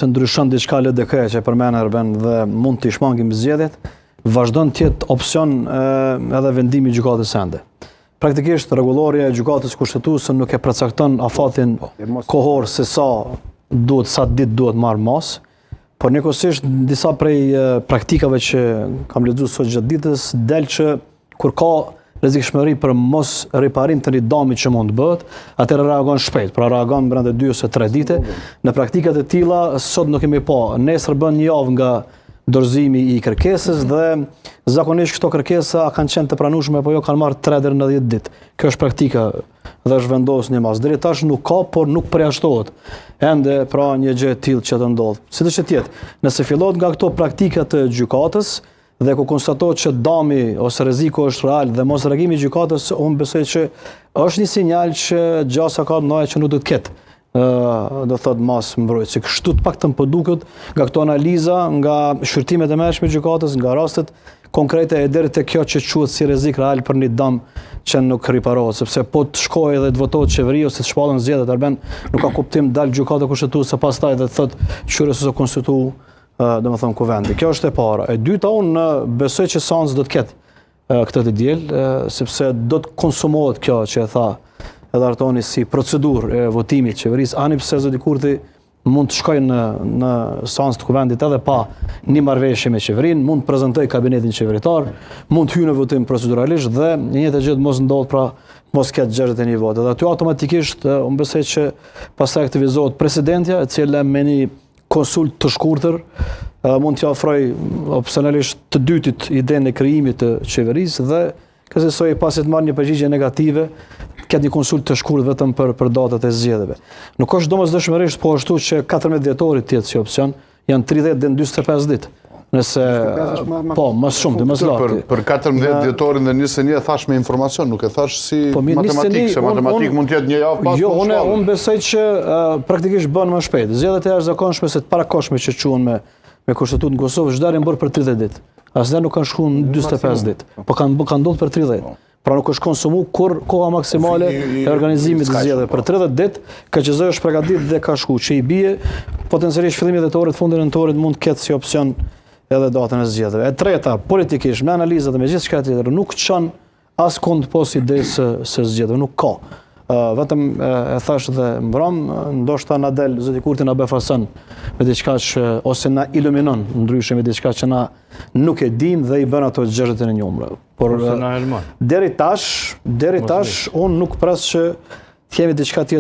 ndryshon diçka LDK-ja që e përmend Arben dhe mund të shmangim zgjedhjet, vazhdon të jetë opsion edhe vendimi i gjykatës ende. Praktikisht rregullorja e gjykatës kushtetuese nuk e përcakton afatin po, kohor se sa duhet sa ditë duhet marrë masë, por njëkohësisht disa prej praktikave që kam lexuar sot gjatë ditës del që kur ka rrezikshmëri për mos riparim të një dami që mund të bëhet, atëherë reagon shpejt, pra reagon brenda 2 ose 3 dite. Në praktikat e tilla sot nuk kemi pa, nesër bën një javë nga dorëzimi i kërkesës dhe zakonisht këto kërkesa kanë qenë të pranueshme apo jo kanë marrë 3 deri në 10 ditë. Kjo është praktika dhe është vendosur një masë. Deri tash nuk ka, por nuk përjashtohet. Ende pra një gjë e tillë që të ndodhë. Sido që të jetë, nëse fillohet nga këto praktika të gjykatës, dhe ku konstatohet që dami ose rreziku është real dhe mos reagimi i gjykatës, unë besoj që është një sinjal që gjasa ka të mëdha që nuk do të ketë ë do thot masë mbrojtëse. Kështu të paktën po duket nga këto analiza, nga shqyrtimet e mëhershme të gjykatës, nga rastet konkrete e deri te kjo që quhet si rrezik real për një dëm që nuk riparohet, sepse po të shkojë dhe të votohet qeveria ose të shpallen zgjedhjet Arben, nuk ka kuptim dal gjykata kushtetuese pastaj dhe të thotë qyre s'u konstitu domethënë kuvendi. Kjo është e para. E dyta unë besoj që seancë do të ketë këtë të diel, sepse do të konsumohet kjo që e tha edhe Artoni si procedurë e votimit të qeverisë, ani pse zoti Kurti mund të shkojë në në seancë të kuvendit edhe pa një marrëveshje me qeverinë, mund të prezantojë kabinetin qeveritar, mund të hyjë në votim proceduralisht dhe një njëjta gjë të mos ndodh pra mos ketë 61 vota. Dhe aty automatikisht unë besoj që pastaj aktivizohet presidentja, e cila me një konsultë të shkurtër mund t'ia ofrojë opsionalisht të dytit idenë e krijimit të qeverisë dhe kësisoj pasi të marrë një përgjigje negative, të ketë një konsultë të shkurtër vetëm për për datat e zgjedhjeve. Nuk është domosdoshmërisht po ashtu që 14 dhjetori të jetë si opsion, janë 30 deri në 45 ditë. Nëse po, më shumë, më së larti. Për, për 14 dhjetorin dhe 21 e thash me informacion, nuk e thash si po, matematikë, se matematikë mund të jetë një javë pas Jo, unë unë besoj që uh, praktikisht bën më shpejt. Zgjedhjet e jashtëzakonshme se të parakohshme që quhen me me kushtetutë në Kosovë, çdo herë janë bërë për 30 ditë. Asnjëherë nuk kanë shkuar në 45 ditë, po kanë kanë ndodhur për 30. Po. Pra nuk është konsumu kurrë koha maksimale e organizimit të zgjedhjeve. Për 30 ditë, KQZ është përgatit dhe ka shku, që i bie, potencialisht fillimi i dhjetorit, fundi i nëntorit mund të ketë si opsion edhe datën e zgjedhjeve. E treta, politikisht, me analizat dhe me gjithçka tjetër, nuk çon askund pos idesë së, së zgjedhjeve, nuk ka. Vetëm e thash dhe mbram, ndoshta na del zoti Kurti na befason me diçka që ose na iluminon ndryshe me diçka që na nuk e dim dhe i bën ato 61 numra. Por na helmon. Deri tash, deri tash unë nuk pres që të kemi diçka tjetër.